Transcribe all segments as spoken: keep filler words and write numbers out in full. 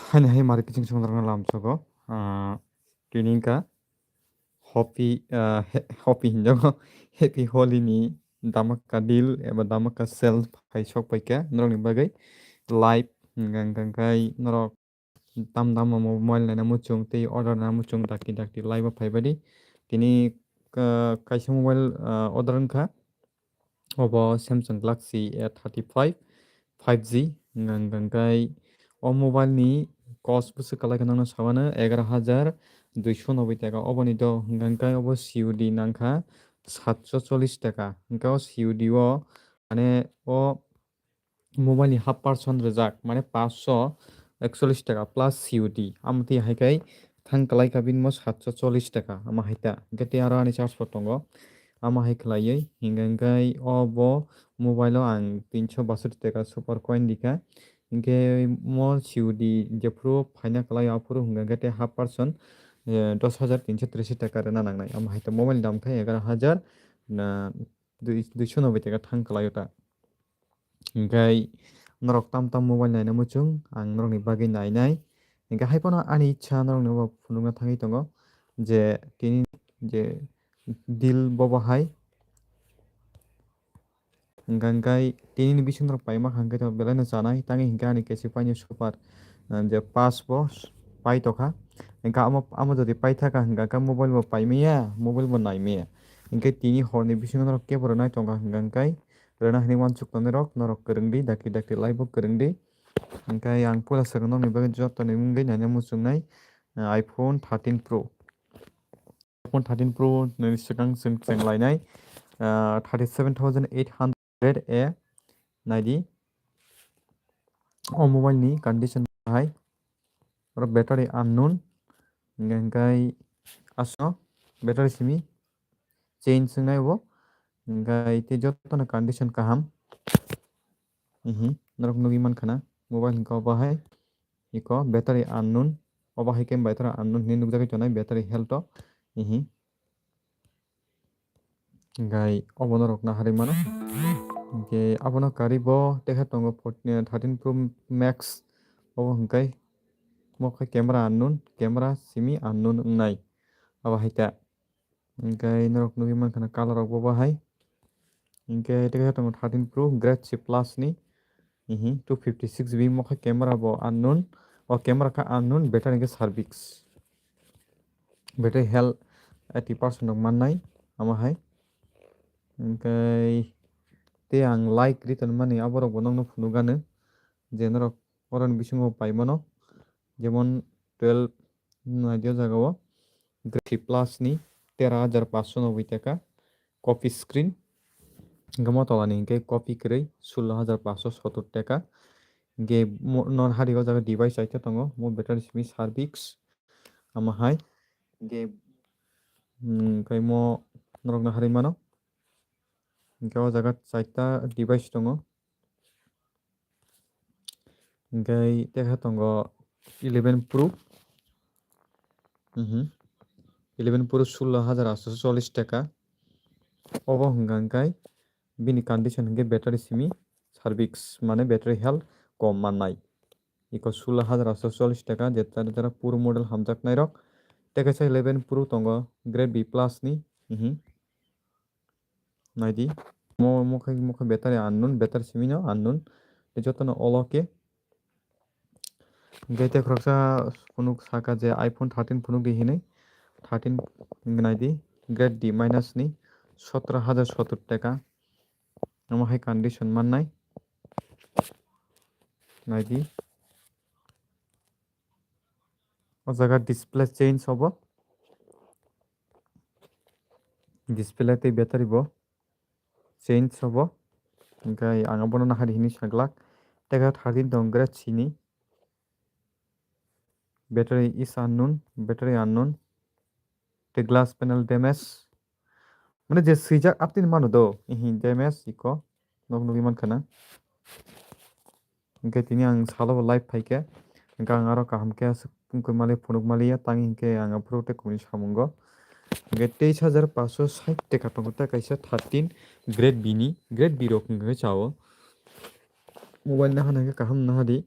Hani hai mari kiching songdorna lamsogo. Ah, tini wngkha Hopi, ah, he-, Hopi hinjago. Happy Holi ni damaka deal eba damaka sale phai sok paikha norokni bagwi. Live hwnkha, hwnkha khe norok tam tam mobile naina muchung tei order naina muchung dakti dakti live o phai baidi. Tini, ah, kaisa mobile, ah, order wngkha. Obo Samsung Galaxy A thirty-five five G, hwnkha, hwnkha khe o mobile ni cost bwswk kwlai khe nokno sabano egaroh hajar duiso noboi taka. Oboni do hwnkha, hwnkha khe obo C O D nangkha satso chollish taka. Hwnkha o C O D o mane o mobile ni half percent rwjak, mane paanch sho ekchollish taka plus C O D. Amo twi hai khe thang kwlai kha bini mo satso chollish taka, amo hai ta. Hwnkhe tei aro ani charge bo tongo, amo hai khlaiwi. Hwnkha hwnkhe obo mobile o ang tinso basoti taka super coin rikha. Hwnkhe mo C O D jephuru phaina kwlai aphuru hwnkha hwnkhe tei half percent, eh, dos hajar tinso tris taka rwna nangnai. Amo hai ta mobile ni dam khe egaroh hajar, na, dui-, duiso noboi taka thang kwlaio ta. Hwnkhe norok tam tam mobile naina muchung, ang norokni bagwi nainai. Hwnkhe hai phano ani ichha norokni bo phunukna thangwi tongo je tini je deal bobo hai. Hwnkhe, hwnkhe tini ni bisingo norok paima kha hwnkhe to belai no chanai, tangwi hwnkhe ani kesik paini super, ah, je pass bo pai tokha. Hwnkhe amo, amo jodi pai thaka hwnkhe mobile bo paimaya, mobile bo naimaya. Hwnkhe tini horni bisingo norok kebo rwnai tongkha hwnkhe rwna hinwi uansuk tongnai rok, norok kwrwng di, dakti dakti live o kwrwng di. Hwnkhe ang puila swkang nokni bagwi joto ni wngwi naina muchungnai, ah, iPhone thirteen Pro. iPhone thirteen Pro ni swkang chwng cheng lainai, ah, thirty seven thousand eight hundred a naidi. O mobile ni condition hai, oro battery unknown, hwnkhe aswk battery simi change wngnai bo, hwnkhe tei jotono condition kaham. Mhm, norok nugwi mankha na, mobile hwnkhe obo hai, iko battery unknown, obo hai khe battery unknown hinwi nukjagwi tonai battery health o, mhm. Hwnkhe obo norok naharwi mano. Hwnkhe abono karwi bo tekha tongo fourteen, thirteen Pro Max. Obo hwnkhe mo khe camera unknown, camera simi unknown wngnai. Abo hai ta. Hwnkhe norok nugwi mankha na color rok bo bahai. Hwnkhe tekha tongo thirteen Pro Grade C Plus ni. Ihi, two fifty six G B mo khe camera bo unknown. O camera khe unknown, battery khe service. Battery health eighty percent rok mannai, amo hai. Hwnkhe tei ang like ri tonmani, aborok bo nokno phunukgano je norok oroni bisingo paimano, jemon twelve naidi o jaga o, Grade C Plus ni tera hajar paanch sho noboi taka, copy screen, hwnkhe mo tola ni hwnkhe copy kwrwi sullo hajar paanch sho sotor taka, hwnkhe mo-, non hari o jaga device chaita tongo, mo battery simi service, amo hai, hwnkhe, mm, hwnkhe mo norok no hari mano, hwnkhe o jaga chaita device tongo. Hwnkhe tekha tongo eleven Pro. Mhm. Eleven Pro sullo hajar aatso chollish taka. Obo hwnkha hwnkhe bini condition hwnkhe battery simi service, mane battery health kom mannai. Iko sullo hajar aatso chollish taka, jeta jeta Pro model hamjaknai rok. Tei kaisa eleven Pro tongo Grade B plus ni. Mhm. Naidi. Mo, mo khai, mo khai battery unknown, battery simi no unknown. Tei jotono olo khe. Hwnkhe tei khoroksa phunuk saka je iPhone thirteen phunuk di hinwi. Thirteen naidi. Grade D minus ni sotro hajar sotor taka. Omo hai condition mannai. Naidi. O jaga display change obo. Display tei battery bo change obo. Hwnkhe ang abono nahari hinwi saglak. Tei khe thirteen tong Grade C ni. Battery is unknown, battery unknown. Tei glass panel damage. Mane je swijak aptini mano do, ihi damage iko. Nok nugwi mankha na. Hwnkhe tini ang salo bo live phaikhe. Hwnkhe ang aro kaham khe aswk wngkhe mali phunuk maliya, tang hinkhe ang aphuru tei kumui samungo. Hwnkhe teis hajar paanch sho sait teka tongo tei kaisa thirteen Grade B ni, Grade B rok hwnkhe chao. Mobile naha naha khe kaham naha di.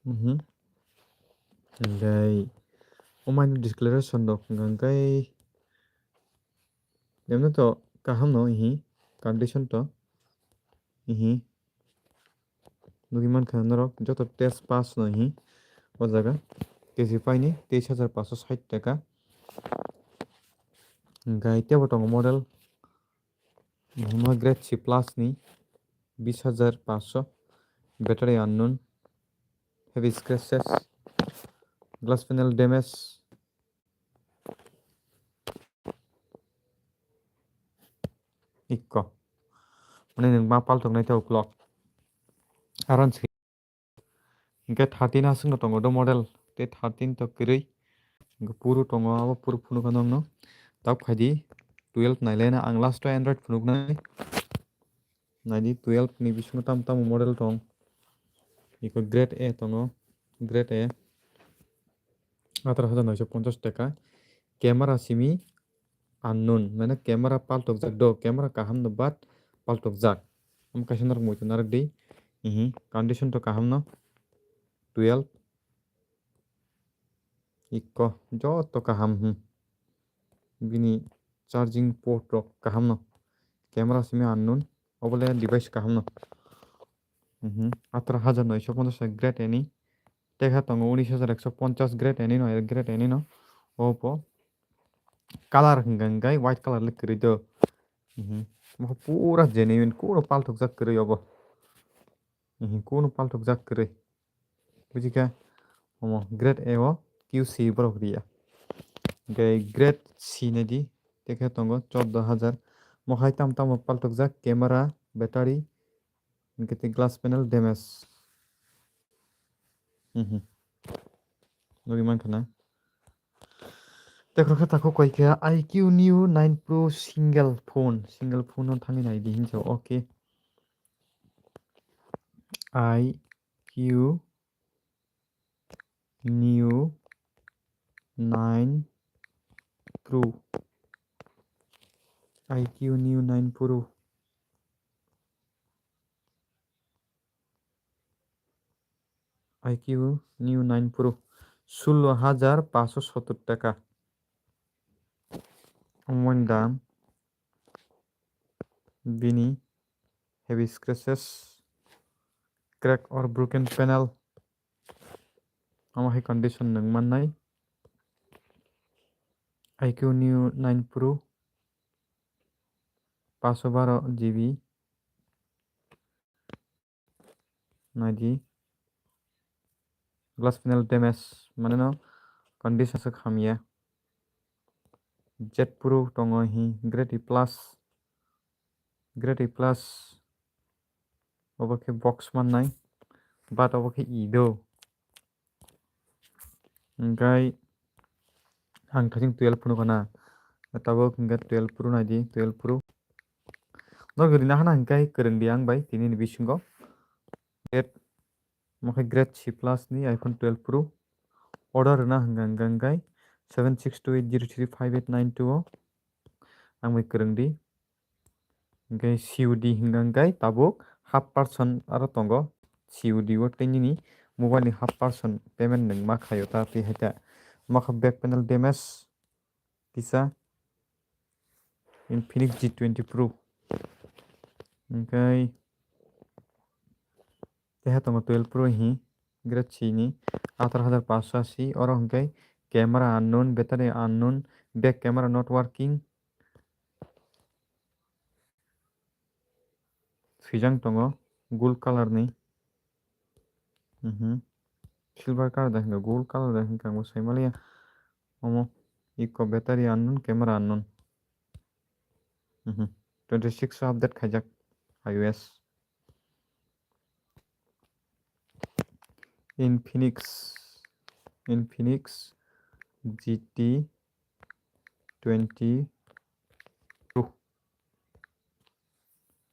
Mhm. Hingkai, o mani declaration rok hingka hingkai, emno to kaham no ihi, condition to ihi. Nugui mankha norok joto test pass no ihi o jaga. K G paini teis hajar paanso sait taka. Hingkai tebo tongo model. Hima grade C plus ni bis hajar paanso, battery unknown, heavy scratches, glass panel damage. Ikko. Mane nwng ma paltok nai tei uklok. Aron si. Hingke thirteen aswkno tongo do model. Tei thirteen to kwrwi. Hingke puru tongo, abo puru phunukha nokno. Tabuk phaidi twelve nailena ang last o Android phunuknai. Naidi twelve ni bisingo tamo tamo model tong. Iko grade A tongo. Grade A. Ataro hajar noisho ponchas taka. Camera simi unknown, mane camera paltokjak do, camera kaham no but paltokjak. Omo kaisa norok muitu narwk di. Ihi, condition to kaham no. Twelve. Ikko, joto kaham, hmm. Bini charging port rok kaham no. Camera simi unknown, obole device kaham no. Mhm, ataro hajar noisho ponchas grade A ni. Tekha tongo unis hajar ekso ponchas grade A ni no, grade A ni no. Obo color hwnka hwnkhe white color le kwrwi do. Mhm. Mokhe pura genuine, kuno palthokjak kwrwi obo. Mhm, kuno palthokjak kwrwi. Bujikha, omo grade A o Q C borok riya. Hwnkhe grade C naidi, tekhe tongo chordo hajar. Mokhai tamo tamo palthokjak, camera, battery, hwnkhe tei glass panel damage. Mhm. Nugui mankha na. Tei khoroksa takhuk koi khe I Q Neo nine Pro single phone. Single phone no thangwi naidi hinsa, okay. I Q Neo nine Pro. I Q Neo nine Pro. I Q Neo nine Pro. Sullo hajar paanso sottor taka. Omoni dam. Bini heavy scratches, crack or broken panel. Omo hai condition nwng mannai. I Q Neo nine Pro, paanso baro G B. Naidi. Glass panel damage, mane no condition aswk hamya. Z Pro tongo hi, grade A plus. Grade A plus. Obo khe box mannai. But obo khe i do. Hingkai ang thajing twelve phunukha na. Tabuk hingkhe twelve Pro naidi, twelve Pro. Norok rina hana hingkai kwrwng di ang bai tini ni bisingo. Grade, omo khe grade C plus ni iPhone twelve Pro. Order rwna hwnka hwnka hingkai seven six two eight zero three five eight nine two o. Ang bai kwrwng di. Hingke C O D hingka hingke tabuk half percent aro tongo. C O D o tei nini mobile ni half percent payment nwng ma khaio ta twi hai ta. Omo khe back panel damage kisa Infinix G twenty Pro. Hingke keha tongo twelve Pro hi grade C ni atharo hajar paanso asi. Oro hingke camera unknown, battery unknown, back camera not working. Swijang tongo gold color ni. Mhm. Silver color da hinka, gold color da hinka, ang bo sai maliya. Omo eco battery unknown, camera unknown. Mhm. Twenty six update khaijak iOS. Infinix, Infinix G T twenty Pro.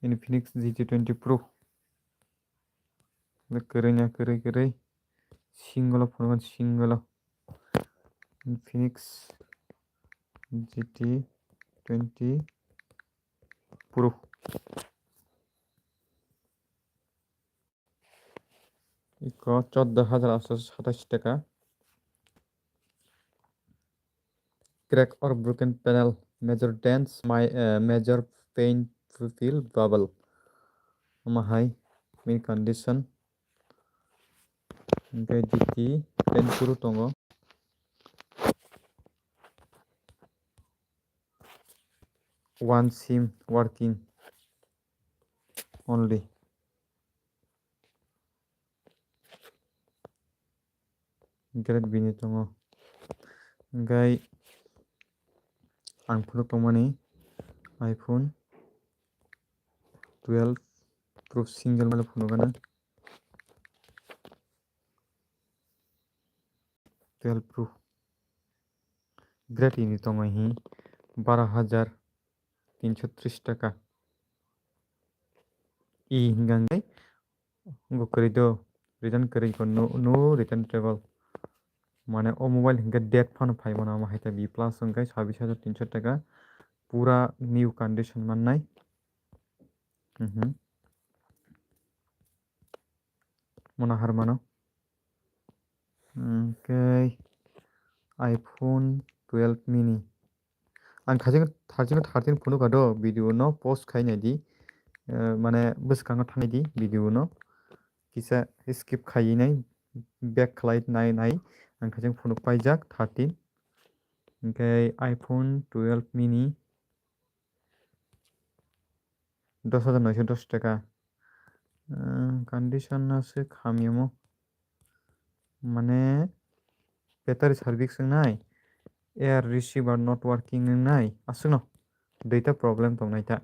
Infinix G T twenty Pro. Kwrwi na kwrwi kwrwi. Single o phone single o. Infinix G T twenty Pro. Iko choddo hajar aatso satais taka. Crack or broken panel, major dents, my, uh, major paint, pupil, bubble. Omo hai min condition. Hingke D T ten kuru tongo. One sim working only. Great bini tongo. Hingke ang phunuk tongmani iPhone twelve Pro single male phunuk gana. Twelve Pro. Great ini tongo hi baro hajar tinso tris taka. I hingka hingke go kwrwi do, return kwrwi ko no, no return travel. Mane o mobile hingke date phano phai mano, omo hai ta B plus hingke sabis hajar tinso taka. Pura new condition mannai. Mhm. Mona har mano. Hingke iPhone twelve mini. Ang thirteen, thirteen, thirteen phunuk kha do, video no pause khai nai di. Eh, mane bwskango thang nai di video no. Kisa skip khai nai, back khlai nai nai. Ang thirteen phunuk paijak thirteen. Hingke iPhone twelve mini. Dos hajar noisho dos taka. Ah, condition aswk hamya mo. Mane battery service wngnai, air receiver not working wngnai, aswkno duita problem tongnai ta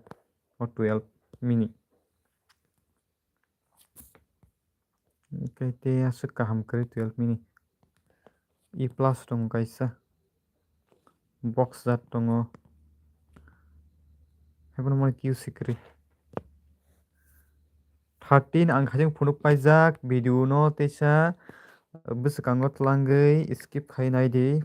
o twelve mini. Hingke tei aswk kaham kwrwi twelve mini. E plus tongo kaisa. Box jat tongo. Haiphano mani Q C kwrwi. Thirteen ang khajang phunuk paijak video no teisa bwskango twlangwi skip khai nai di.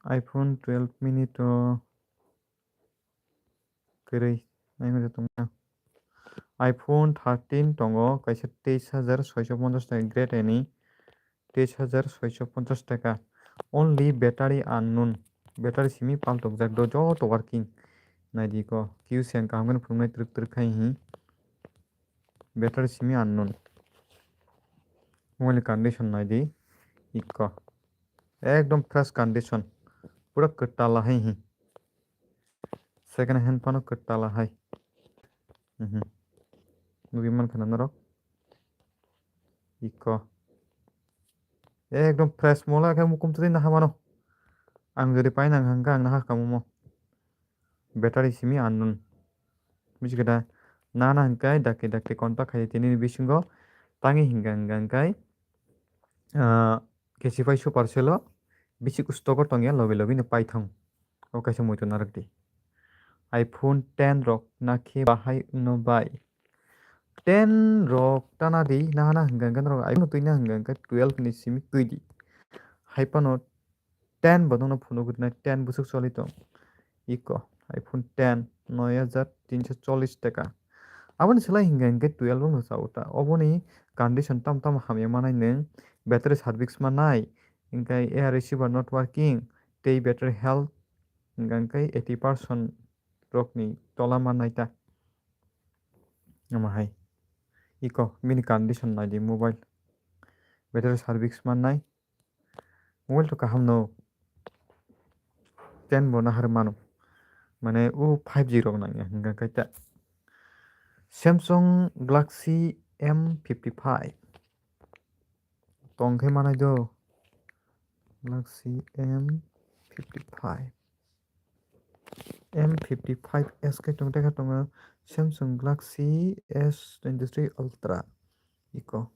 iPhone twelve mini to kwrwi naimani tongmani. iPhone thirteen tongo kaisa teis hajar soiso ponchas taka, great ani teis hajar soiso ponchas taka. Only battery unknown. Battery simi paltokjak do joto working. Naidi ko Q C ang kaham kheno phunuknai twrwk twrwk khai hi. Battery simi unknown. Mobile condition naidi ikko. Ekdom fresh condition. Pura kwtal hai hi. Second hand phano kwtal hai. Mhm. Nugwi mankha na norok. Ikko. Ekdom fresh mola khe mukum twi naha mano. Ang jodi paina hwnkha ang naha khamu mo. Battery simi unknown. Buji khe da nana hwnkhe dakti dakti contact khai tini bisingo tangi hingka hingka hingkai. Ah, K C five Super Cell o bisi stock o tongya logi logi no paithong. O kaisa muitu narwk di. iPhone ten rok nakhe bahai no bai. Ten rok tana di nahana hingka hingka norok iPhone twi na hingka hingka twelve ni simi twi di. Hai phano ten bo nokno phunuk rwna ten bwswk choli tong. Iko iPhone ten noi hajar tinso chollish taka. Aboni slai hingka hingke twelve wngkha sa uta. Oboni condition tam tam hamya manai nwng battery service manai, hingke air receiver not working, tei battery health hingka hingke eighty percent rokni tola manai ta. Omo hai. Iko bini condition nai di mobile. Battery service manai. Mobile to kaham no. Ten bo nahar mano. Mane o five G rok nangya hingka kaita. Samsung Galaxy M fifty five. Tongkhe manai do. Galaxy M fifty five. M fifty five S khe tong tei khe tongo Samsung Galaxy S twenty three Ultra. Iko.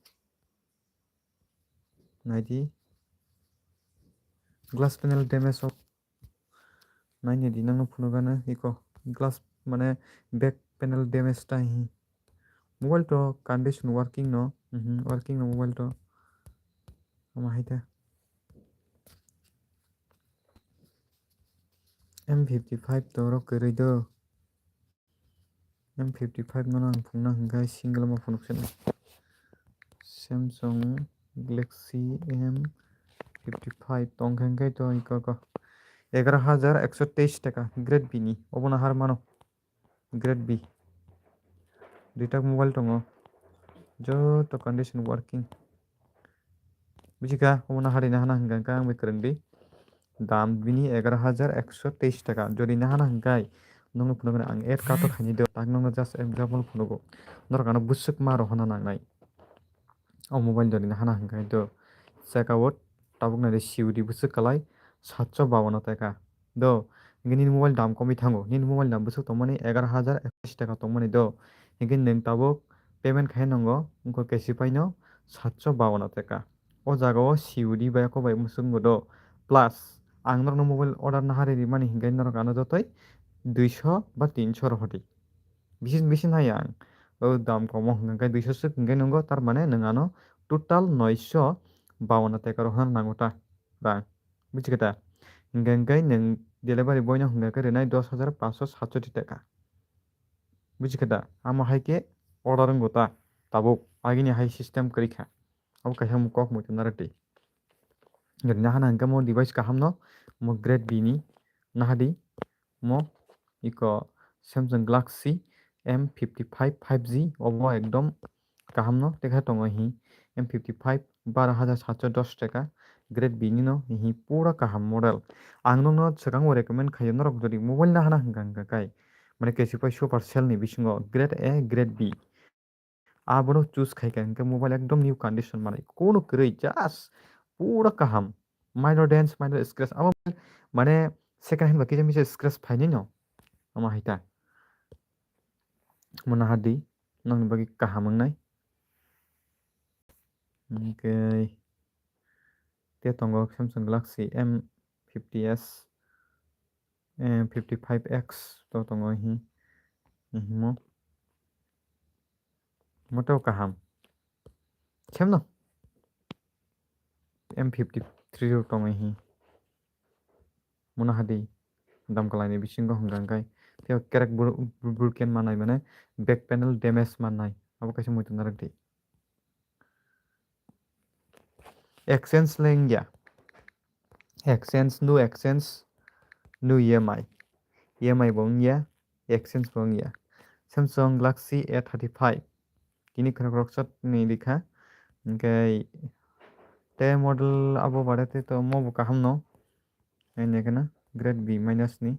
Naidi. Glass panel damage ok. Naini di nangno phunukgana iko. Glass mane back panel damage ta hi. Mobile to condition working no. Mhm, working no mobile to. Ama hai ta. M fifty five to oro kwrwi do. M fifty five no nang phungna hwnkhe single ma phunuk se. Samsung Galaxy M fifty five tongkha hwnkhe to iko ko egaroh hajar ekso teis taka grade B ni obono har mano. Grade B. Duita mobile tongo. Joto condition working. Buji kha, omo no hari no hana hwnkha khe ang bai kwrwng di. Dam bini egaroh hajar ekso teis taka. Jodi no hana hwnkhe nokno phunukgwi ang ad kato khaini do. Tak nokno just example phunugo. Norok ano bwswk ma rohorna nangnai. O mobile jodi no hana hwnkhe do. Chekao tabuk nai de C O D bwswk kwlai satso bawanno taka. Do, hwnkhe nini mobile dam komwi thango. Nini mobile dam bwswk tongmani egaroh hajar ekso teis taka tongmani do. Hwnkhe nwng tabuk payment khai nwngo, wngkha cash pai no satso bawanno taka. O jaga o C O D bai kok bai mwswk wngbo do. Plus, ang norokno mobile order nahari rimani hwnkhe norok ano jotoi duiso ba tinso rohordi. Bisi, bisi nai ang. O dam komo hwnkhe duiso swk hwnkhe nwngo, tar mane nwng ano total noiso bawanno taka rohorna nango ta rang. Buji kha da? Hwnkhe, hwnkhe nwng delivery boy no hwnkhe khe rinai dos hajar paanso satchoti taka. Buji kha da? Amo hai khe order wngbo ta tabuk agini hai system kwrwi kha. Abo kaisa mo kok muitu narwk di. Jodi nahana hwnkhe mo device kaham no, mo grade B ni nahadi, mo iko Samsung Galaxy M fifty five five G obo ekdom kaham no, tei khe tongo hi M fifty five baro hajar satso dos taka grade B ni no hi pura kaham model. Ang nokno swkango recommend khaio, norok jodi mobile nahana hwnkha hwnkha khai mane kesi pai Supercell ni bisingo grade A, grade B. Abono choose khai kha hwnkhe mobile ekdom new condition manwi, kono kwrwi, just pura kaham. Minor dents, minor scratch, abo mane second hand ba kisa misa scratch phainai no, omo hai ta. Mo nahadi, nokni bagwi kaham wngnai. Hwnkhe tei tongo Samsung Galaxy M fifty S, eh, fifty five X to tongo hi, himo. Moto kaham. Semno. M fifty three rok tongwi hi. Mona hadi. Dam kalai ni bisingo hwnka hwnkhe. Tei kerek bur-, bur-, broken manai mane back panel damage manai. Abo kaisa muitu narwk di. Exchange le wngya. Exchange, no exchange, no E M I. E M I bo wngya, exchange bo wngya. Samsung Galaxy A thirty five. Tini khorok rok sat ni likha. Hwnkhe tei model abo bare tei to mo bo kaham no. Ani kheno grade B minus ni.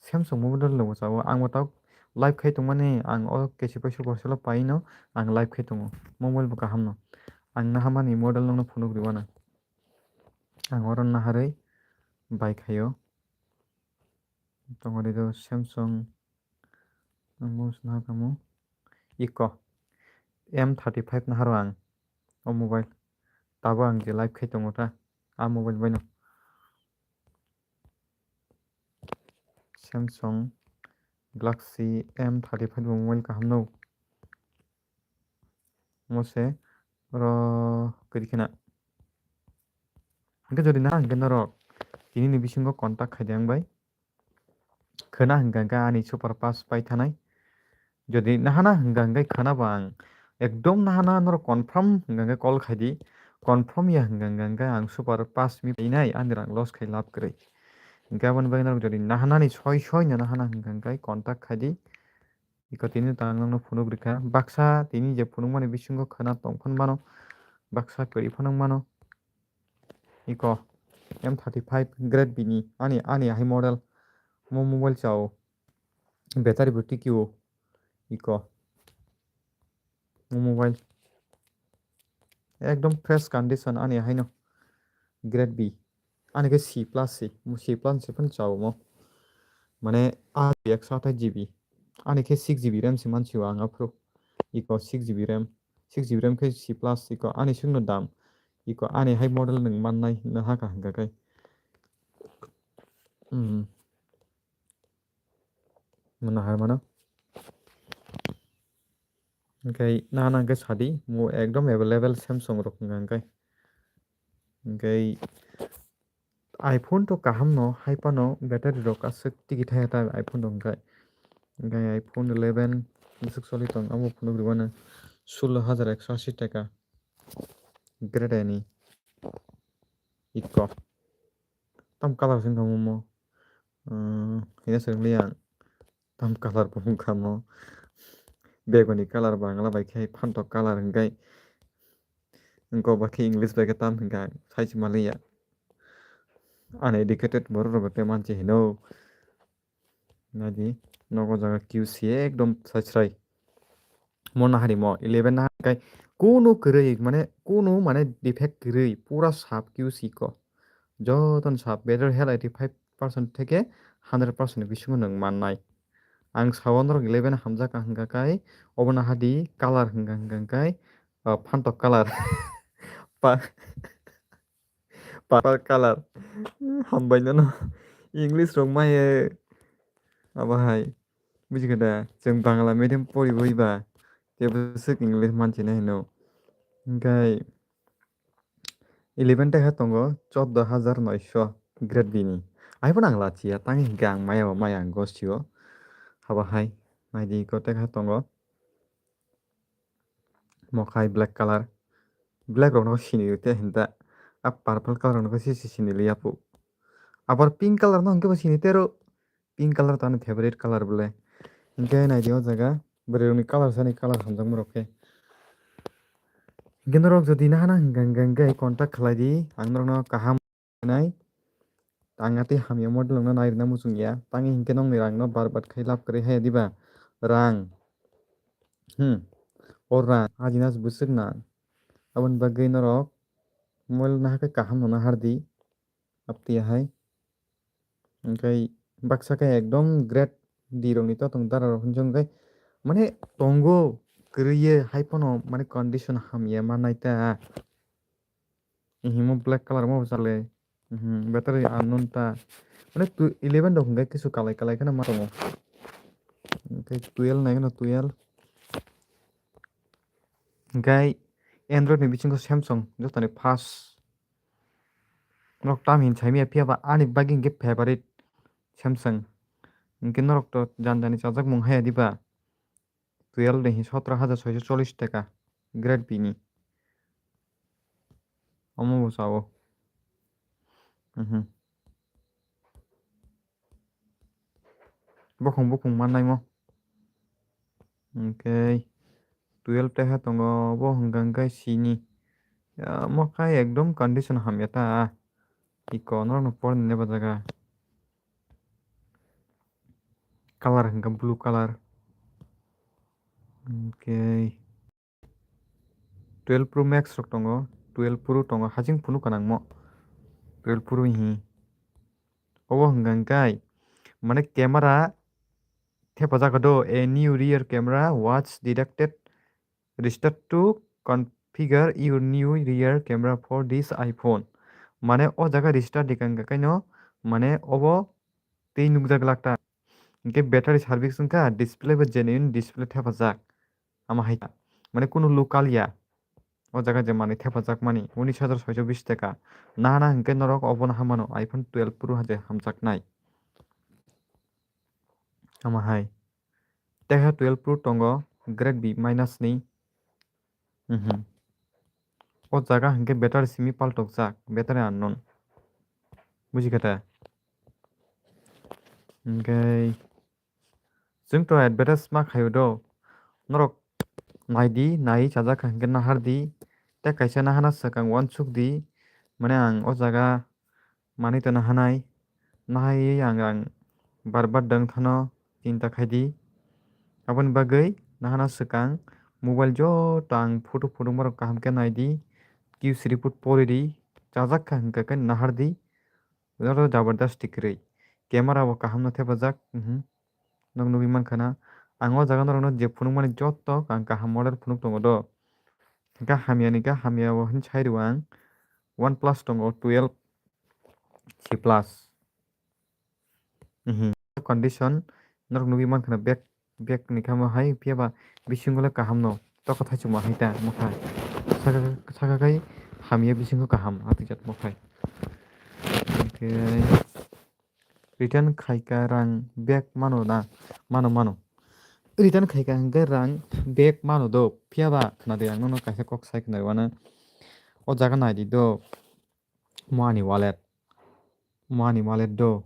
Samsung mobile rok bo chao. Ang bo tok live khai tongmani, ang o kesi pai Supercell o pai no ang live khai tongo. Mobile bo kaham no. Ang nahamani model nokno phunuk rw uanw. Ang oro naharwi bai khaio. Tongo ri do Samsung. Ang bo naha kamo. Iko. M thirty five naharo ang. O mobile. Tabo ang je live khai tongo ta. A mobile bai no. Samsung Galaxy M thirty five bo mobile kaham no. Mo se oro kwrwi kheno. Hwnkhe jodi na hwnkhe norok tini ni bisingo contact khai di ang bai. Khwna hwnkha hwnkhe ani super pass pai thanai. Jodi nahana hwnkha hwnkhe khwna bo ang ekdom nahana norok confirm hwnkha hwnkhe call khai di. Confirm ya hwnkha hwnkhe ang super pass mi painai, ani rang loss khai lab kwrwi. Hwnkhe aboni bagwi norok jodi nahanani soi soi no nahana hwnkha hwnkhe contact khai di. Iko tini tang nokno phunuk rikha. Baksa tini je phunukmani bisingo khwna tongphano mano. Baksa kwrwi phano mano. Iko M thirty five grade bini ani, ani ahai model. Mo mobile chao. Battery bo tiki o. Iko. Mo mobile. Ekdom fresh condition ani ahai no. Grade B. Ani khe C plus se. Mo C plus se phano chao mo. Mane a ekso athai G B. Ani khe six G B RAM se mansi o ang aphuru. Iko six G B RAM. Six G B RAM khe C plus iko ani singno dam. Iko ani hai model nwng mannai no haka hwnkha khe. Hmm. Mano hai mano. Hwnkhe nana hwnkhe sadi, mo ekdom available Samsung rok hwnkha hwnkhe. Hwnkhe iPhone to kaham no, hai phano battery rok aswk tigi thaya ta iPhone rok hwnkhe. Hwnkhe iPhone eleven bwswk choli tong, abo phunuk rwmano sullo hajar ekso ashi taka. Great ani. Iko. Tam colour se wngkha omo. Umm, hino swrwngli ang. Tam colour bo wngkha omo. Begoni colour Bangla bai khe phantok colour hwnkhe. Wngkok bai khe English bai khe tam hwnkha ang sai se manliya. Uneducated borok rok bai khe manse hino. Naidi, nogo jaga Q C ekdom sai srai. Mo naharimo eleven naharkai kunu kwrwi, mane kunu mane defect kwrwi, pura sap Q C ko. Jotono sap, battery health eighty five percent theke hundred percent ni bisingo nwng mannai. Ang sao norok eleven hamjak ang hwnkha kai, obo nahadi colour hwnkha hwnkha kai, ah, phantok colour. Pa-, Purple colour. Hambai nono. English rok maye. Abo hai. Buji khe da. Chwng Bangla medium poriwi ba. Tei bwswk English manchina hino. Hwnkhe eleven tekha tongo choddo hajar noisho grade B ni. Aiphano ang lachiya. Tangwi hwnkhe ang maya bo maya ang gosio. Haba hai. Naidi iko tekha tongo. Mokhai black colour. Black rokno sini rw te hinda. A purple colour rokno se se sini liya pu. Abar pink colour no hwnkhe bo sini tero. Pink colour to ani favorite colour bole. Hwnkhe naidi o jaga bwrwi rokni colour sani colour hamjakma rok khe. Hwnkhe norok jodi nahana hwnkha hwnkhe contact khlai di. Ang norokno kaham nai. Ang atwi hamya model wngna nai rwna muchung ya. Tangwi hinkhe nokni rangno barbat khai lab kwrwi haya diba? Rang. Hmm. O rang. Ajina bwswk nang. Aboni bagwi norok mobile nahakhe kaham no nahardi. Aptwi hai. Hwnkhe baksa khe ekdom grade D rokni totong dara rok hinjong khe mane tongo kwrwi ye hai phano mane condition hamya ma nai ta. Himo black colour mo bwsa le. Mhm, battery unknown ta. Mane tu eleven rok hwnkhe kisu kalai kalai kheno ma tongo. Hwnkhe twelve nai kheno twelve. Hwnkhe Android ni bisingo Samsung jotoni first. Norok tam hin saimaya phiya ba ani bagwi hwnkhe favorite Samsung. Hwnkhe norok to jani jani chajakmung haya diba? Twelve de hi sotro hajar soiso chollish taka grade B ni. Omo bo sao. Mhm. Bukhung bukhung mannai mo. Hwnkhe twelve teha tongo, bo hwnkha hwnkhe sini. Ya, mo khai ekdom condition hamya ta. Iko norokno porni neba jaga. Colour hwnkha blue colour. Hwnkhe twelve Pro Max rok tongo, twelve Pro tongo, hasing phunuk kanang mo. Twelve Pro hi. Obo hwnkha hwnkhe mane camera thepajak do, "A new rear camera was detected. Restart to configure your new rear camera for this iPhone." Mane o jaga restart di kang kaino mane obo tei nukjak lak ta. Hwnkhe battery service wngkha, display bo genuine display thepajak. Ama hai ta. Mane kunu local ya. O jaga je manwi thepajak mani unis hajar soiso bis taka. Nahana hwnkhe norok obono hamano iPhone twelve Pro haje hamjaknai. Ama hai. Teha twelve Pro tongo grade B minus ni. Mhm. O jaga hwnkhe battery simi paltokjak, battery unknown. Buji kha ta? Hwnkhe chwng to advertise ma khaio do. Norok nai di, nai chajak kha hwnkhe nahar di. Tei kaisa nahana swkang uansuk di. Mane ang o jaga manwi tongna hanai. Nahaiwi ang, ang bar bar dwng thano chinta khai di. Aboni bagwi nahana swkang mobile joto ang photo phunukmarok kaham khe nai di. Q C report pori di. Chajak kha hwnkhe khe nahar di. Joto jabardasti kwrwi. Camera bo kaham no thepajak. Mhm. Nok nugwi mankha na. Ang o jaga norokno je phunukmani joto ang kaham model phunuk tongo do. Hwnkhe hamya ni khe hamya bo hwn sai rw ang. OnePlus tongo twelve C plus. Mhm. Condition norok nugwi mankha na bag, bag ni khe omo hai phiya ba bisingo le kaham no. Toko thaichukma hai ta mokha. Saka, saka khai hamya bisingo kaham atijak mokhai. Hwnkhe return khaika rang back mano na? Mano, mano. Return khaika hwnkhe rang back mano do. Phiyaba khwnadi ang nono kaisa kok sai khwnai uanw. O jaga naidi do. Mo ani wallet. Mo ani wallet do.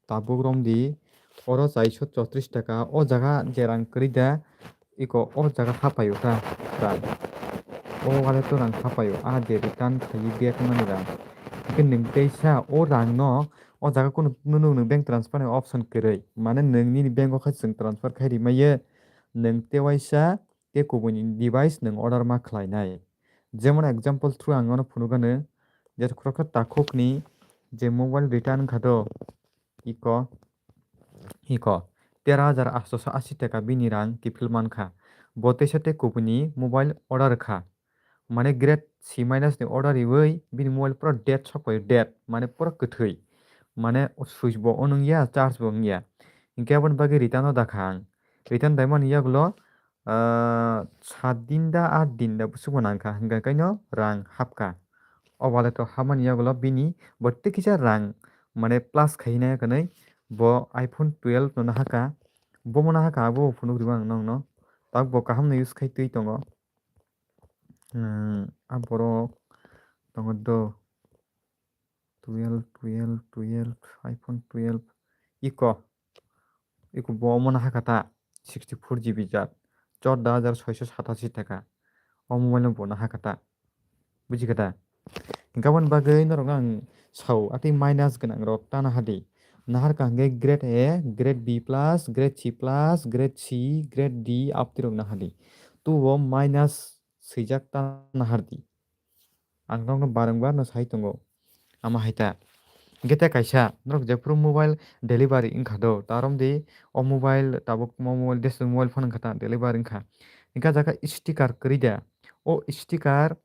Tabuk romdi. Oro chaiso chotris taka. O jaga je rang kwrwi da. Iko o jaga hapaio kha rang. O wallet o rang hapaio. A je return khaiwi back mani rang. Hwnkhe nwng teisa o rang no o jaga kunu nunu nwng bank transfer ni option kwrwi. Mane nwng nini bank o khe chwng transfer khai rimaiyo. Nwng tewaisa tei kubuni device nwng order ma khlainai. Jemon example through ang nono phunukgano, je khoroksa takhukni je mobile return wngkha do, iko, iko, tera hajar aatso ashi taka bini rang kiphil mankha. Bo teisa tei kubuni mobile order kha. Mane grade C minus ni order riwi bini mobile pura dead sokpai, dead, mane pura kwthwi. Mane switch bo on wngya, charge bo wngya. Hinkhe aboni bagwi return o dakha ang. Return daimani yagulo ah, sat din da, aat din da bwswkbo nangkha, hwnkhe kaino rang hapkha. O wallet o hapmani yagulo bini bo tei kisa rang, mane, plus khaina hwnwi bo iPhone twelve no nahakha. Bo mo nahakha, abo phunuk rw ang nokno. Tabuk bo kaham no use khai twi tongo. Hmm, a borok tongo do. Twelve, twelve, twelve, iPhone twelve. Iko. Iko bo omo no hakha ta sixty four G B jat. Chorda hajar soiso satashi taka. O mobile no bo no hakha ta. Buji kha ta? Hinkhe aboni bagwi norok no ang sao, atwi minus gwnang rok ta nahadi. Nahar kha hinkhe grade A, grade B plus, grade C plus, grade C, grade D, aptwi rok nahadi. Tu bo minus swijak ta nahardi. Ang nokno bareng barno sai tongo. Ama hai ta. Hinkhe tei kaisa, norok jephuru mobile delivery wngkha do, ta romdi o mobile tabuk mo mobile deswk mobile phone wngkha ta delivery wngkha. Hinkhe ah jaga sticker kwrwi da. O sticker,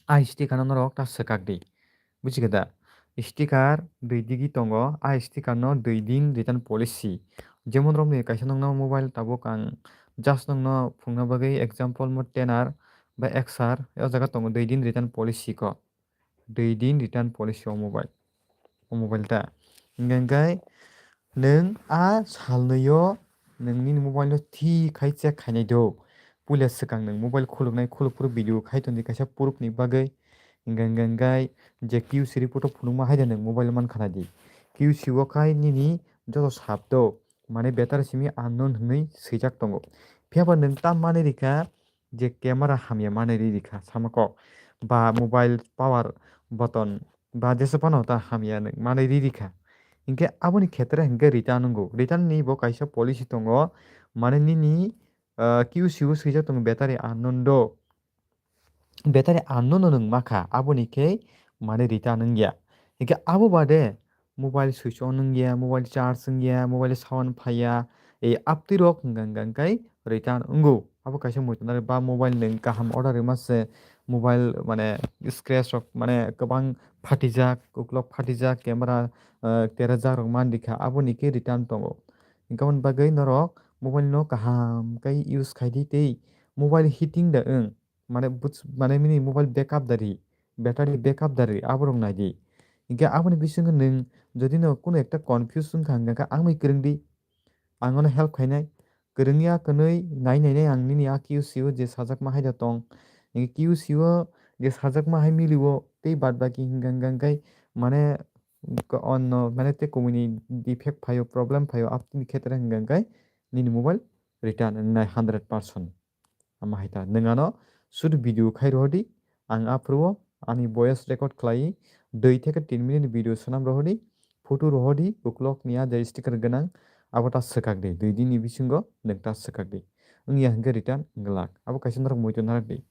a sticker no norok ta swkak di. Buji kha da? Sticker dui digi tongo, a sticker no dui din return policy. Jemon romni kaisa nokno mobile tabuk ang just nokno phungna bagwi example mo ten R ba X R, o jaga tongo dui din return policy ko. Dui din return policy o mobile. O mobile ta. Hinkhe, hinkhe nwng a salnwi o nwng nini mobile no thik khai check khainai do. Puila swkang nwng mobile khuluknai, khuluk phuru video khai tongdi kaisa proof ni bagwi. Hinkhe, hinkhe, hinkhe je Q C report o phunukma hai de nwng mobile man khana di. Q C o khai nini joto sap do. Mane battery simi unknown hwnwi swijak tongo. Phiya ba nwng ta manwi rikha je camera hamya manwi ri rikha sama kok. Ba mobile power button ba jesa phano ta hamya nwng manwi ri rikha. Hinkhe aboni khetre hinkhe return wngo. Return ni bo kaisa policy tongo. Mane nini, ah, Q C o swijak tongo battery unknown do. Battery unknown no nwng makha, aboni khe mane return wngya. Hinkhe abo bade mobile switch on wngya, mobile charge wngya, mobile sound phaiya, ei aptwi rok hwnka hwnka hwnkhe return wngo. Abo kaisa muitu nari ba mobile nwng kaham order rwma se mobile mane scratch rok mane kwbang phatijak, uklok phatijak, camera, ah, terajak rok mandikha, aboni khe return tongo. Hinkhe aboni bagwi norok mobile no kaham khe use khaidi tei mobile heating da wng. Mane buj-, mane nini mobile backup da ri, battery backup da ri, aborok nai di. Hinkhe aboni bisingo nwng jodi no kunu ekta confuse wngkha, hwnkha khe ang bai kwrwng di, ang nono help khainai. Kwrwngya kwnwi nai nainai ang nini a Q C o je sajakma hai da tong. Hinkhe Q C o je sajakma hai mili o tei baad baki hwnkha hwnkha hwnkhe mane ko-, onno mane tei kumui ni defect phaio, problem phaio, aboni khetre hwnkha hwnkhe nini mobile return wngnai hundred percent. Ama hai ta, nwng ano sudu video khai rohodi, ang aphuru o ani voice record khlai dui theke tin minute ni video swnam rohodi, photo rohodi, uklok ni a je sticker gwnang, abo ta swkak di, dui din ni bisingo nwng ta swkak di. Wngya hwnkhe return wng glak, abo kaisa norok muitu narak di.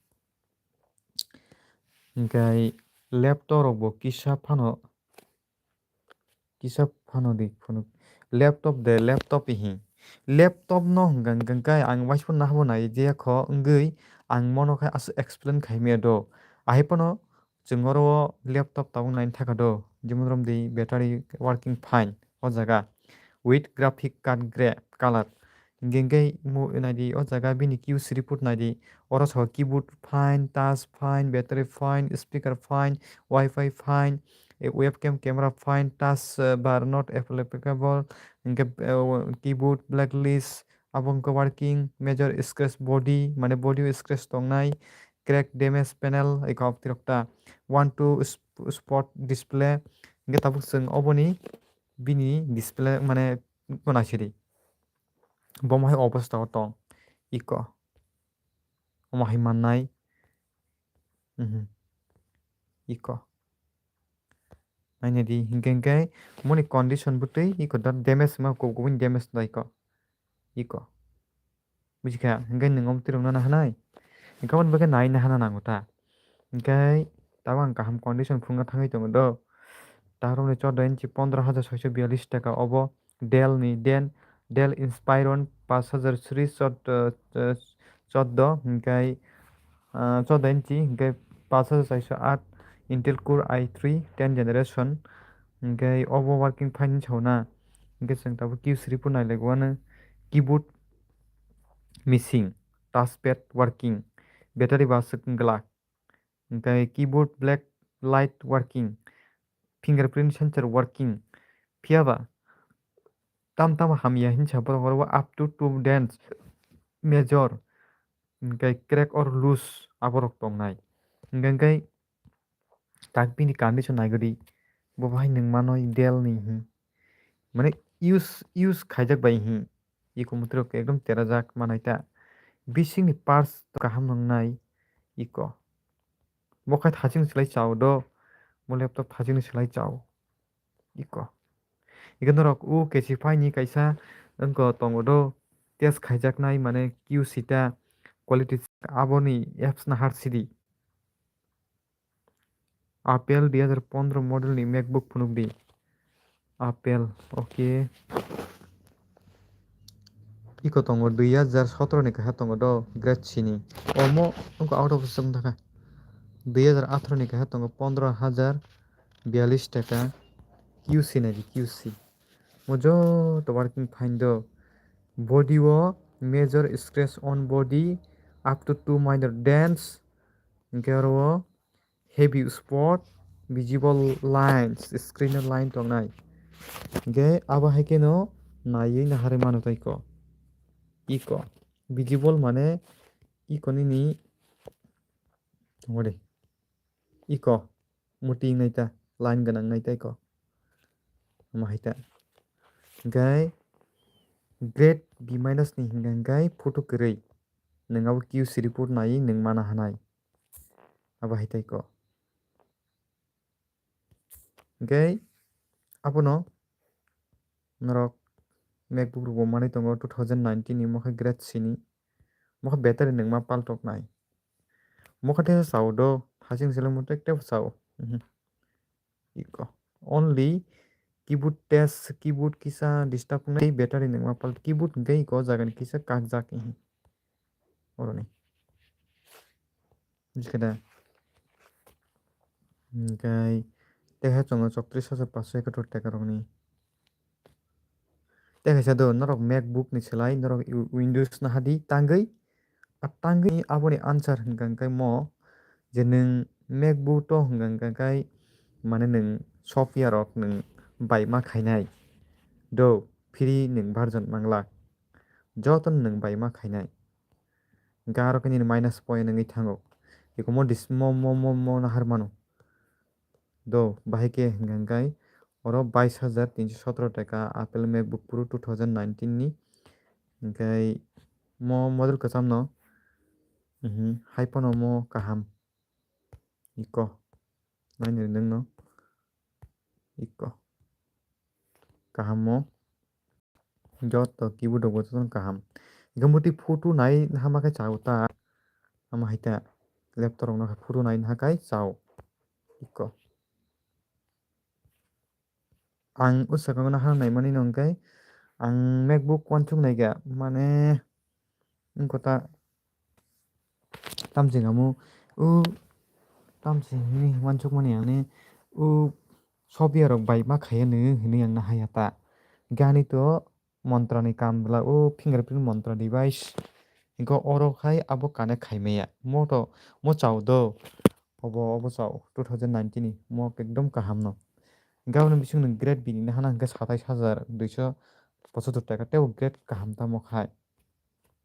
Hinkhe laptop rok bo kisa phano Kisa phano di phunuk. Laptop de, laptop ihi. Laptop no hwnkha hwnkha khe ang waisa phano nahabo nai je kho wngwi ang mono khe aswk explain khai maya do. Ahai phano chwng oro o laptop tabuk nai thaka do. Jemon romdi battery working fine o jaga. With graphic card grey color. Hinkhe hinkhe mo-, naidi o jaga bini Q C report naidi. Oro sao keyboard fine, touch fine, battery fine, speaker fine, wifi fine, webcam camera fine, touch bar not applicable, hingke keyboard blacklist, abo hingke working, major scratch body, mane body o scratch tongnai, crack damage panel, eko abtirokta one two spot display, hingke tabuk chwng oboni bini display mane naisidi. Bo mohai obostha o tong. Iko. Omo hai mannai. Mhm. Iko. Naina di, hingke hingke moni condition bwtwi iko da damage ma kubun damage da iko. Iko. Bujikha, hingke nwng omo tirok nana hanai. Hingke omo bagwi nai nahana nango ta. Hingke tabang kaham condition phunukna thangwi tongo do. Tarok ni chodo inchi pondro hajar soiso biyalish taka obo. Dell ni den Dell Inspiron pash hajar sri chod-, eh, eh, choddo, hingke, ah, chodo inchi, hingke pash hajar chaiso aat Intel Core i three ten generation, hingke obo working fine hinwi sauna, hingke chwng tabuk Q C report nailaigo ano keyboard missing, touchpad working, battery bo aswk wngwlak. Hingke keyboard black light working, fingerprint sensor working. Phiyaba tam tamo hamya hinsa borok oro up to two dents major hingke crack or loose aborok tongnai. Hingke hingke tak bini condition naigodi bo bahai nwng mano Dell ni hin. Mane use, use khaijak bai hin. Iko mutrok ekdom terajak manai ta. Bisingni parts kaham nwngnai iko. Bo khai thaching slai chao do. Bo laptop thaching slai chao. Iko. Iko norok u kesi phaini kaisa wngko tongo do. Test khaijaknai mane Q C ta quality aboni apps na har sidi. Apple dui hajar pondro model ni MacBook phunuk di. Apple, okay. Iko tongo dui hajar sotro ni kaisa tongo do grade C ni. Omo wngkha out of stock thaka. Dui hajar athro ni kaisa tongo pondro hajar biyalish taka Q C nai di Q C. Mo joto working fine do. Body o major scratch on body up to two minor dents. Hingke oro o heavy spot, visible lines, screen o line tongnai. Hingke abo hai khe no naiwi naharwi mano tei ko. Iko. Visible mane iko nini tongode. Iko. Muti wngnai ta. Line gwnang nai tei ko. Omo hai ta. Hingke grade B minus ni hingka hingke photo kwrwi. Nwng abo Q C report naiwi nwng mana hanai. Abo hai tei ko. Hingke abono norok MacBook rok bo manwi tongo two thousand nineteen ni, omo khe grade C ni. Omo khe battery nwngma paltok nai. Omo khe teisa chao do, thaching seleng mo tei tebo chao. Mhm. Iko. Only keyboard test, keyboard kisa disturb wngnai, battery nwngma pal, keyboard hingke iko jagani kisa kakjak. Mhm. Oroni. Bujikha da. Hingke tei hai chongo chowtris hajar paanch sho ekatur taka rokni. Tei kaisa do norok MacBook ni slai norok Windows nahadi tangwi. A tangwi aboni answer hingka hingke mo je nwng MacBook to hingka hingke mane nwng software rok nwng bai ma khainai. Do free nwng version manglak. Joto nwng bai ma khainai. Hingke aro khe nini minus point wngwi thango. Eko mo dis-, mo, mo, mo, mo nahar mano. Do, bahai khe hingka hingkai oro bais hajar tinso sotoro taka Apple MacBook Pro two thousand nineteen ni. Hingkai mo model kwcham no, mhm, hai phano mo kaham. Iko. Nainwi nwngno. Iko. Kaham mo. Joto keyboard rok bo jotono kaham. Hingke muti photo nai hama khe chao ta. Hama hai ta. Laptop rok no photo nai ha kai chao. Iko. Ang o saka no ha nai mani no hingke ang MacBook uansuk nai kha. Mane wngkha ta tamsing amo o tamsing hinwi uansuk mani ang ni o software rok bai ma khaiya nw hinwi ang nahaiya ta. Gani to montra ni kam bwla o fingerprint montra device. Hingke oro khai abo connect khai maya. Mo to mo chao do. Obo, obo chao two thousand nineteen ni. Mo ekdom kaham no. Gaboni bising no grade bini nahana hwnkhe satais hajar duiso pochottor taka tei bo grade kaham tamo khai.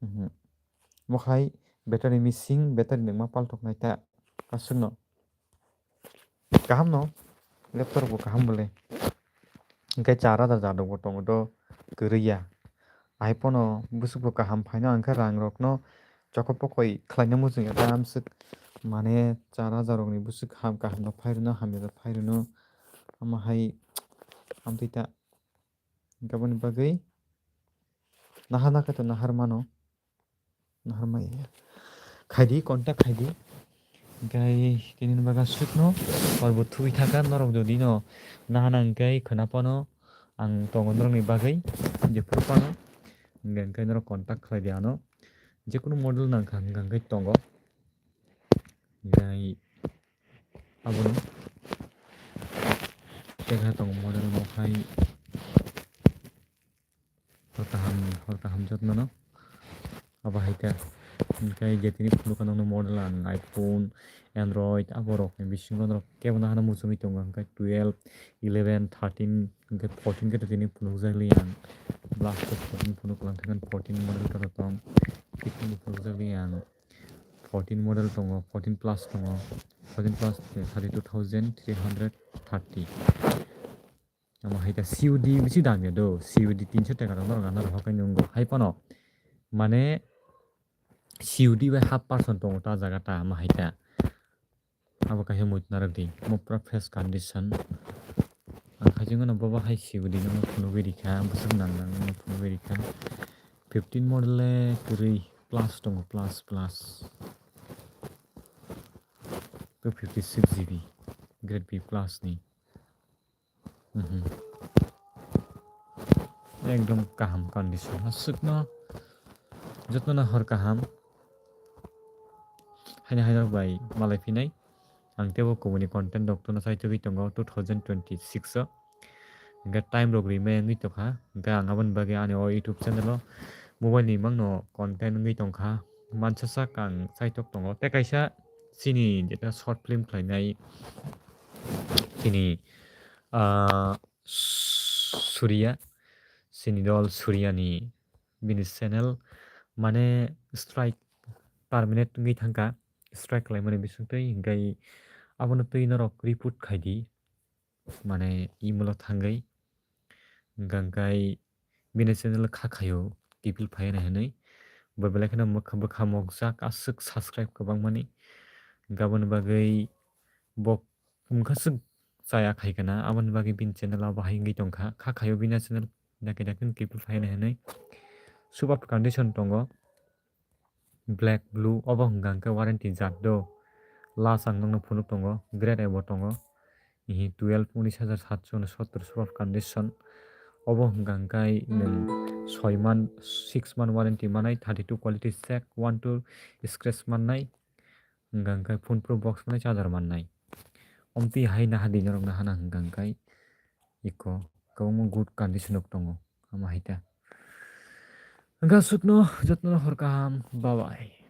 Mhm. Mo khai battery missing, battery nangma paltok nai ta aswkno. Kaham no, laptop bo kaham bole. Hwnkhe char hajar jadok bo tongo do kwrwi ya. Ahai pono bwswk bo kaham phaino hwnkhe rang rokno chokop pokoi khlaina muchung ya ta amswk mane char hajar rokni bwswk kaham kaham rok phai rwno hamya rok phai rwno ama hai amtwi ta. Hwnkhe aboni bagwi nahar nakhe to nahar mano. Nahar maya. Khaidi, contact khaidi. Hwnkhe tini bagwi aswkno hor bo thwi thaka norok jodi no nahana hwnkhe khwna phano ang tongo norokni bagwi jephuru phano. Hwnkhe norok contact khlaidi ano. Jekunu model nangkha hwnkhe tongo. Hwnkhe abono tei khe tongo model bo khai hor kaham, hor kaham jotno no. Abo hai khe hwnkhe je tini phunukha nokno model ang iPhone, Android aborokni bisingo norok kebo nahana muchungwi tongo hwnkhe twelve, eleven, thirteen hwnkhe fourteen khe tini phunukjak li ang. Last fourteen phunuk lang thangkhe fourteen model khe tong, fifteen phunukjak li ang. Fourteen model tongo, fourteen plus tongo, fourteen plus thirty two thousand three hundred thirty. Ama hai ta C U D bisi dam ya do, C U D tinso taka rok norok ano rok hokai nungo hai phano mane C U D bai half percent tongo ta jaga ta ama hai ta. Abo kaisa muitu narwk di, mo pura fresh condition. Ang khaijingno bobo hai C U D no phunugwi rikha, bwswk nang nang no phunugwi rikha. Fifteen model le kwrwi plus tongo, plus, plus. Two fifty six G B, grade B plus ni. Mhm. Ekdom kaham condition. Aswkno jotno no hor kaham. Haino haino bai malai phinai. Ang tebo kubuni content rok tono saitogwi tongo two thousand twenty six o. Hwnkhe time rok rimai wngwi tongkha. Hwnkhe ang aboni bagwi ani o YouTube channel o mobile ni mangno content wngwi tongkha. Mansa sak ang saitok tongo. Tei kaisa chini jeta short film khlainai chini, ah, Surya, chini dol Surya ni bini channel mane strike permanent wngwi thangkha, strike khlaimani bisingtwi, hwnkhe abono twi norok report khaidi, mane email o thangwi, hwnkhe bini channel kha khaio, kipil phai nai hinwi, bo belai kheno bwkha, bwkha mokjak aswk subscribe kwbangmani, hwnkhe aboni bagwi bo wngkha swk chaya khai kana, aboni bagwi bini channel o bahai wngwi tongkha, kha khaio bini channel, dakhe dakhe kipil phai nai hinwi, super condition tongo. Black, blue, obo hwnka hwnkhe warranty jat do. Last ang nokno phunuk tongo, grade A bo tongo. Ihi twelve, unis hajar satso unsottor super condition. Obo hwnka hwnkhe nwng soi month, six month warranty manai, thirty two quality check, one two scratch mannai. Hwnka hwnkhe phone pro box manai, charger mannai. Omtwi hai naha di norok nahana hwnka hwnkhe iko kwbangma good condition rok tongo. Ama hai ta. Hwnkhe aswkno jotno hor kaham. Bye bye.